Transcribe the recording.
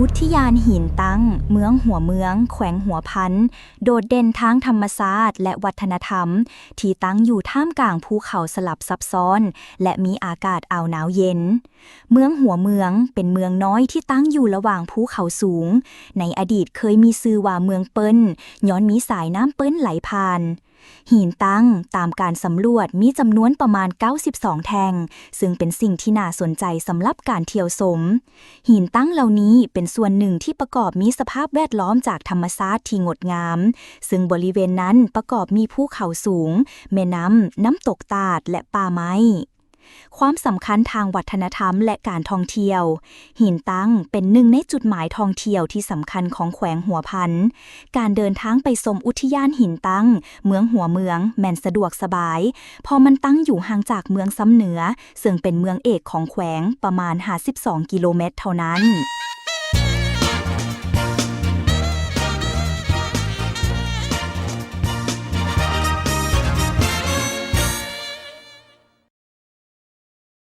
ອຸທິຍານຫີນຕັ້ງ ເມືອງຫົວເມືອງ ແຂວງຫົວພັນ ໂດດເດັ່ນທາງທຳມະຊາດ ແລະ ວັດທະນະທຳ ທີ່ຕັ້ງຢູ່ທ່າມກາງພູເຂົາສລັບຊັບຊ້ອນ ແລະ ມີອາກາດອ່າວໜາວເຢັນ. ເມືອງຫົວເມືອງເປັນເມືອງນ້ອຍທີ່ຕັ້ງຢູ່ລະຫວ່າງພູເຂົາສູງ. ໃນອະດີດເຄີຍມີຊື່ວ່າເມືອງເປີ້ນ ຍ້ອນມີສາຍນ້ຳເປີ້ນໄຫຼຜ່ານ. ຫີນຕັ້ງຕາມການສຳຫຼວດມີຈຳນວນປະມານເກົ້າສິບສອງແທ່ງ, ຊຶ່ງເປັນສິ່ງທີ່ໜ້າສົນໃຈສຳລັບການທ່ຽວຊົມ. ຫີນຕັ້ງເຫຼົ່ານີ້ເປັນສ່ວນໜຶ່ງທີ່ປະກອບມີສະພາບແວດລ້ອມຈາກທຳມະຊາດທີ່ງົດງາມ, ຊຶ່ງບໍລິເວນນັ້ນປະກອບມີພູເຂົາສູງ, ແມ່ນ້ຳ, ນ້ຳຕົກຕາດ ແລະ ປ່າໄມ້. ຄວາມສຳຄັນທາງວັດທະນະທຳ ແລະ ການທ່ອງທ່ຽວ. ຫີນຕັ້ງເປັນໜຶ່ງໃນຈຸດໝາຍທ່ອງທ່ຽວທີ່ສຳຄັນຂອງແຂວງຫົວພັນ. ການເດີນທາງໄປຊົມອຸທິຍານຫີນຕັ້ງ ເມືອງຫົວເມືອງ ແມ່ນສະດວກສະບາຍ, ເພາະມັນຕັ້ງຢູ່ຫ່າງຈາກເມືອງຊຳເໜືອ ເຊິ່ງເປັນເມືອງເອກຂອງແຂວງ ປະມານຫ້າສິບສອງກິໂລແມັດເທົ່ານັ້ນ.